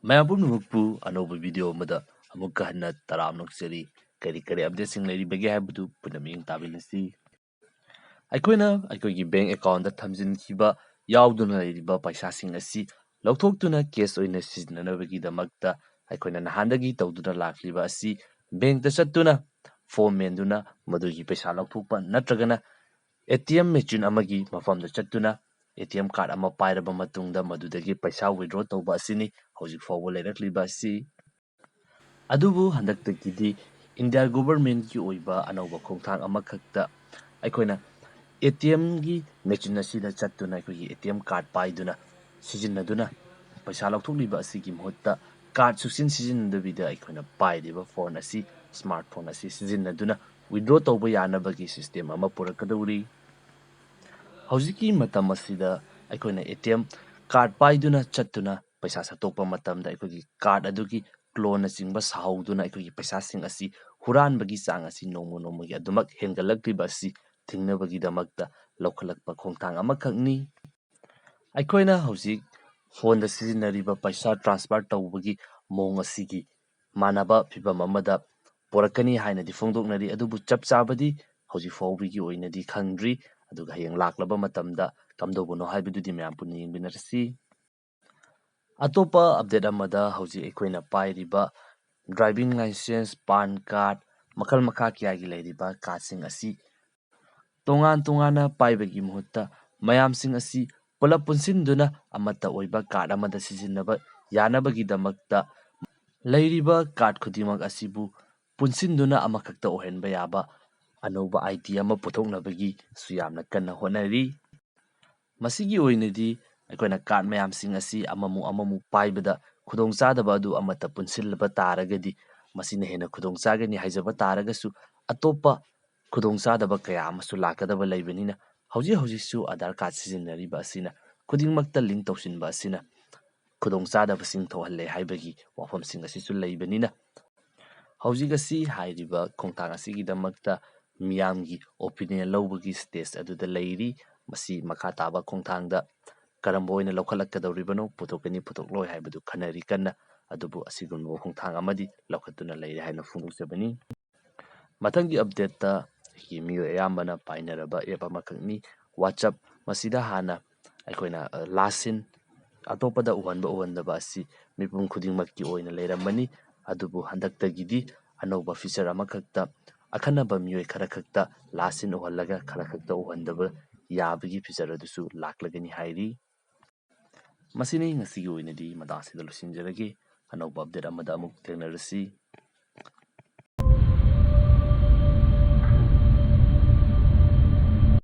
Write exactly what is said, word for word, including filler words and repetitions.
ꯃꯌꯥꯝ ꯄꯨꯝꯅꯃꯛꯄꯨ ꯑꯅꯧꯕ ꯚꯤꯗꯤꯑꯣ ꯑꯃꯗ ꯑꯃꯨꯛꯀ ꯍꯟꯅ ꯇꯔꯥꯝꯅ ꯑꯣꯛꯆꯔꯤ꯫ ꯀꯔꯤ ꯀꯔꯤ ꯑꯞꯗꯦꯠꯁꯤꯡ ꯂꯩꯔꯤꯕꯒꯦ ꯍꯥꯏꯕꯗꯨ ꯄꯨꯟꯅ ꯃꯤꯠꯌꯦꯡ ꯇꯥꯃꯤꯟꯅꯁꯤ꯫ ꯑꯩꯈꯣꯏꯅ ꯑꯩꯈꯣꯏꯒꯤ ꯕꯦꯡꯛ ꯑꯦꯀꯥꯎꯟꯗ ꯊꯝꯖꯤꯟꯈꯤꯕ ꯌꯥꯎꯗꯨꯅ ꯂꯩꯔꯤꯕ ꯄꯩꯁꯥꯁꯤꯡ ꯑꯁꯤ ꯂꯧꯊꯣꯛꯇꯨꯅ ꯀꯦꯁ ꯑꯣꯏꯅ ꯁꯤꯖꯤꯟꯅꯅꯕꯒꯤꯗꯃꯛꯇ ꯑꯩꯈꯣꯏꯅ ꯅꯍꯥꯟꯗꯒꯤ ꯇꯧꯗꯨꯅ ꯂꯥꯛꯂꯤꯕ ꯑꯁꯤ ꯕꯦꯡꯛꯇ ꯆꯠꯇꯨꯅ ꯐꯣꯔꯝ ꯃꯦꯟꯗꯨꯅ ꯃꯗꯨꯒꯤ ꯄꯩꯁꯥ ꯂꯧꯊꯣꯛꯄ ꯅꯠꯇ꯭ꯔꯒꯅ ꯑꯦ ꯇꯤ ꯑꯦꯝ ꯃꯦꯆꯤꯟ ꯑꯃꯒꯤ ꯃꯐꯝꯗ ꯆꯠꯇꯨꯅ ꯑꯦ ꯇꯤ ꯑꯦꯝ ꯀꯥꯔꯗ ꯑꯃ ꯄꯥꯏꯔꯕ ꯃꯇꯨꯡꯗ ꯃꯗꯨꯗꯒꯤ ꯄꯩꯁꯥ ꯋꯤꯗ꯭ꯔꯣ ꯇꯧꯕ ꯑꯁꯤꯅꯤ ꯍꯧꯖꯤꯛ ꯐꯥꯎꯕ ꯂꯩꯔꯛꯂꯤꯕ ꯑꯁꯤ꯫ ꯑꯗꯨꯕꯨ ꯍꯟꯗꯛꯇꯒꯤꯗꯤ ꯏꯟꯗꯤꯌꯥ ꯒꯣꯚꯔꯟꯃꯦꯟꯠꯀꯤ ꯑꯣꯏꯕ ꯑꯅꯧꯕ ꯈꯣꯡꯊꯥꯡ ꯑꯃꯈꯛꯇ ꯑꯩꯈꯣꯏꯅ ꯑꯦ ꯇꯤ ꯑꯦꯝꯒꯤ ꯃꯦꯆꯤꯟ ꯑꯁꯤꯗ ꯆꯠꯇꯨꯅ ꯑꯩꯈꯣꯏꯒꯤ ꯑꯦ ꯇꯤ ꯑꯦꯝ ꯀꯥꯔꯗ ꯄꯥꯏꯗꯨꯅ ꯁꯤꯖꯤꯟꯅꯗꯨꯅ ꯄꯩꯁꯥ ꯂꯧꯊꯣꯛꯂꯤꯕ ꯑꯁꯤꯒꯤ ꯃꯍꯨꯠꯇ ꯀꯥꯔꯗ ꯁꯨꯛꯁꯤꯟ ꯁꯤꯖꯤꯟꯅꯗꯕꯤꯗ ꯑꯩꯈꯣꯏꯅ ꯄꯥꯏꯔꯤꯕ ꯐꯣꯟ ꯑꯁꯤ, ꯁ꯭ꯃꯥꯔꯠ ꯐꯣꯟ ꯑꯁꯤ ꯁꯤꯖꯤꯟꯅꯗꯨꯅ ꯋꯤꯗ꯭ꯔꯣ ꯇꯧꯕ ꯌꯥꯅꯕꯒꯤ ꯁꯤꯁꯇꯦꯝ ꯑꯃ ꯄꯨꯔꯛꯀꯗꯧꯔꯤ꯫ ꯍꯧꯖꯤꯛꯀꯤ ꯃꯇꯝ ꯑꯁꯤꯗ ꯑꯩꯈꯣꯏꯅ ꯑꯦ ꯇꯤ ꯑꯦꯝ ꯀꯥꯔꯗ ꯄꯥꯏꯗꯨꯅ ꯆꯠꯇꯨꯅ ꯄꯩꯁꯥ ꯁꯠꯇꯣꯛꯄ ꯃꯇꯝꯗ ꯑꯩꯈꯣꯏꯒꯤ ꯀꯥꯔꯗ ꯑꯗꯨꯒꯤ ꯀ꯭ꯂꯣꯟꯅꯆꯤꯡꯕ ꯁꯥꯍꯧꯗꯨꯅ ꯑꯩꯈꯣꯏꯒꯤ ꯄꯩꯁꯥꯁꯤꯡ ꯑꯁꯤ ꯍꯨꯔꯥꯟꯕꯒꯤ ꯆꯥꯡ ꯑꯁꯤ ꯅꯣꯡꯃ ꯅꯣꯡꯃꯒꯤ ꯑꯗꯨꯃꯛ ꯍꯦꯟꯒꯠꯂꯛꯂꯤꯕ ꯑꯁꯤ ꯊꯤꯡꯅꯕꯒꯤꯗꯃꯛꯇ ꯂꯧꯈꯠꯂꯛꯄ ꯈꯣꯡꯊꯥꯡ ꯑꯃꯈꯛꯅꯤ꯫ ꯑꯩꯈꯣꯏꯅ ꯍꯧꯖꯤꯛ ꯐꯣꯟꯗ ꯁꯤꯖꯤꯟꯅꯔꯤꯕ ꯄꯩꯁꯥ ꯇ꯭ꯔꯥꯟꯁꯐꯔ ꯇꯧꯕꯒꯤ ꯃꯑꯣꯡ ꯑꯁꯤꯒꯤ ꯃꯥꯟꯅꯕ ꯐꯤꯕꯝ ꯑꯃꯗ ꯄꯨꯔꯛꯀꯅꯤ ꯍꯥꯏꯅꯗꯤ ꯐꯣꯡꯗꯣꯛꯅꯔꯤ, ꯑꯗꯨꯕꯨ ꯆꯞ ꯆꯥꯕꯗꯤ ꯍꯧꯖꯤꯛ ꯐꯥꯎꯕꯒꯤ ꯑꯣꯏꯅꯗꯤ ꯈꯪꯗ꯭ꯔꯤ꯫ ꯑꯗꯨꯒ ꯍꯌꯦꯡ ꯂꯥꯛꯂꯕ ꯃꯇꯝꯗ ꯀꯝꯗꯧꯕꯅꯣ ꯍꯥꯏꯕꯗꯨꯗꯤ ꯃꯌꯥꯝ ꯄꯨꯟꯅ ꯌꯦꯡꯃꯤꯟꯅꯔꯁꯤ꯫ ꯑꯇꯣꯞꯄ ꯑꯞꯗꯦꯠ ꯑꯃꯗ ꯍꯧꯖꯤꯛ ꯑꯩꯈꯣꯏꯅ ꯄꯥꯏꯔꯤꯕ ꯗ꯭ꯔꯥꯏꯚꯤꯡ ꯂꯥꯏꯁꯦꯟꯁ, ꯄꯥꯟ ꯀꯥꯔꯗ, ꯃꯈꯜ ꯃꯈꯥ ꯀꯌꯥꯒꯤ ꯂꯩꯔꯤꯕ ꯀꯥꯔꯗꯁꯤꯡ ꯑꯁꯤ ꯇꯣꯉꯥꯟ ꯇꯣꯉꯥꯟꯅ ꯄꯥꯏꯕꯒꯤ ꯃꯍꯨꯠꯇ ꯃꯌꯥꯝꯁꯤꯡ ꯑꯁꯤ ꯄꯨꯂꯞ ꯄꯨꯟꯁꯤꯟꯗꯨꯅ ꯑꯃꯠꯇ ꯑꯣꯏꯕ ꯀꯥꯔꯗ ꯑꯃꯗ ꯁꯤꯖꯤꯟꯅꯕ ꯌꯥꯅꯕꯒꯤꯗꯃꯛꯇ ꯂꯩꯔꯤꯕ ꯀꯥꯔꯗ ꯈꯨꯗꯤꯡꯃꯛ ꯑꯁꯤꯕꯨ ꯄꯨꯟꯁꯤꯟꯗꯨꯅ ꯑꯃꯈꯛꯇ ꯑꯣꯏꯍꯟꯕ ꯌꯥꯕ ꯑꯅꯧꯕ ꯑꯥꯏ ꯗꯤ ꯑꯃ ꯄꯨꯊꯣꯛꯅꯕꯒꯤꯁꯨ ꯌꯥꯝꯅ ꯀꯟꯅ ꯍꯣꯠꯅꯔꯤ꯫ ꯃꯁꯤꯒꯤ ꯑꯣꯏꯅꯗꯤ ꯑꯩꯈꯣꯏꯅ ꯀꯥꯔꯗ ꯃꯌꯥꯝꯁꯤꯡ ꯑꯁꯤ ꯑꯃꯃꯨꯛ ꯑꯃꯃꯨꯛ ꯄꯥꯏꯕꯗ ꯈꯨꯗꯣꯡꯆꯥꯗꯕ ꯑꯗꯨ ꯑꯃꯠꯇ ꯄꯨꯟꯁꯤꯜꯂꯕ ꯇꯥꯔꯒꯗꯤ ꯃꯁꯤꯅ ꯍꯦꯟꯅ ꯈꯨꯗꯣꯡꯆꯥꯒꯅꯤ ꯍꯥꯏꯖꯕ ꯇꯥꯔꯒꯁꯨ, ꯑꯇꯣꯞꯄ ꯈꯨꯗꯣꯡꯆꯥꯗꯕ ꯀꯌꯥ ꯑꯃꯁꯨ ꯂꯥꯛꯀꯗꯕ ꯂꯩꯕꯅꯤꯅ, ꯍꯧꯖꯤꯛ ꯍꯧꯖꯤꯛꯁꯨ ꯑꯙꯥꯔ ꯀꯥꯔꯗ ꯁꯤꯖꯤꯟꯅꯔꯤꯕ ꯑꯁꯤꯅ ꯈꯨꯗꯤꯡꯃꯛꯇ ꯂꯤꯡ ꯇꯧꯁꯤꯟꯕ ꯑꯁꯤꯅ ꯈꯨꯗꯣꯡꯆꯥꯗꯕꯁꯤꯡ ꯊꯣꯛꯍꯜꯂꯦ ꯍꯥꯏꯕꯒꯤ ꯋꯥꯐꯝꯁꯤꯡ ꯑꯁꯤꯁꯨ ꯂꯩꯕꯅꯤꯅ, ꯍꯧꯖꯤꯛ ꯑꯁꯤ ꯍꯥꯏꯔꯤꯕ ꯈꯣꯡꯊꯥꯡ ꯑꯁꯤꯒꯤꯗꯃꯛꯇ ꯃꯤꯌꯥꯝꯒꯤ ꯑꯣꯄꯤꯅꯤꯌꯟ ꯂꯧꯕꯒꯤ ꯁ꯭ꯇꯦꯖ ꯑꯗꯨꯗ ꯂꯩꯔꯤ꯫ ꯃꯁꯤ ꯃꯈꯥ ꯇꯥꯕ ꯈꯣꯡꯊꯥꯡꯗ ꯀꯔꯝꯕ ꯑꯣꯏꯅ ꯂꯧꯈꯠꯂꯛꯀꯗꯧꯔꯤꯕꯅꯣ, ꯄꯨꯊꯣꯛꯀꯅꯤ ꯄꯨꯊꯣꯛꯂꯣꯏ ꯍꯥꯏꯕꯗꯨ ꯈꯟꯅꯔꯤ ꯀꯟꯅ꯫ ꯑꯗꯨꯕꯨ ꯑꯁꯤꯒꯨꯝꯂꯕ ꯈꯣꯡꯊꯥꯡ ꯑꯃꯗꯤ ꯂꯧꯈꯠꯇꯨꯅ ꯂꯩꯔꯦ ꯍꯥꯏꯅ ꯐꯣꯡꯗꯣꯛꯆꯕꯅꯤ꯫ ꯃꯊꯪꯒꯤ ꯑꯞꯗꯦꯠꯇ ꯑꯩꯈꯣꯏꯒꯤ ꯃꯤꯑꯣꯏ ꯑꯌꯥꯝꯕꯅ ꯄꯥꯏꯅꯔꯕ ꯑꯦꯞ ꯑꯃꯈꯛꯅꯤ WhatsApp꯫ ꯃꯁꯤꯗ ꯍꯥꯟꯅ ꯑꯩꯈꯣꯏꯅ ꯂꯥꯁ ꯁꯤꯟ ꯑꯇꯣꯞꯄꯗ ꯎꯍꯟꯕ ꯎꯍꯟꯗꯕ ꯑꯁꯤ ꯃꯤꯄꯨꯝ ꯈꯨꯗꯤꯡꯃꯛꯀꯤ ꯑꯣꯏꯅ ꯂꯩꯔꯝꯕꯅꯤ꯫ ꯑꯗꯨꯕꯨ ꯍꯟꯗꯛꯇꯒꯤꯗꯤ ꯑꯅꯧꯕ ꯐꯤꯆꯔ ꯑꯃꯈꯛꯇ, ꯑꯈꯟꯅꯕ ꯃꯤꯑꯣꯏ ꯈꯔ ꯈꯛꯇ ꯂꯥꯁ ꯁꯤꯟ ꯎꯍꯜꯂꯒ ꯈꯔ ꯈꯛꯇ ꯎꯍꯟꯗꯕ ꯌꯥꯕꯒꯤ ꯐꯤꯆꯔ ꯑꯗꯨꯁꯨ ꯂꯥꯛꯂꯒꯅꯤ ꯍꯥꯏꯔꯤ꯫ ꯃꯁꯤꯅꯤ ꯉꯁꯤꯒꯤ ꯑꯣꯏꯅꯗꯤ ꯃꯇꯥꯡ ꯑꯁꯤꯗ ꯂꯣꯏꯁꯤꯟꯖꯔꯒꯦ꯫ ꯑꯅꯧꯕ ꯑꯞꯗꯦꯠ ꯑꯃꯗ ꯑꯃꯨꯛ ꯊꯦꯡꯅꯔꯁꯤ꯫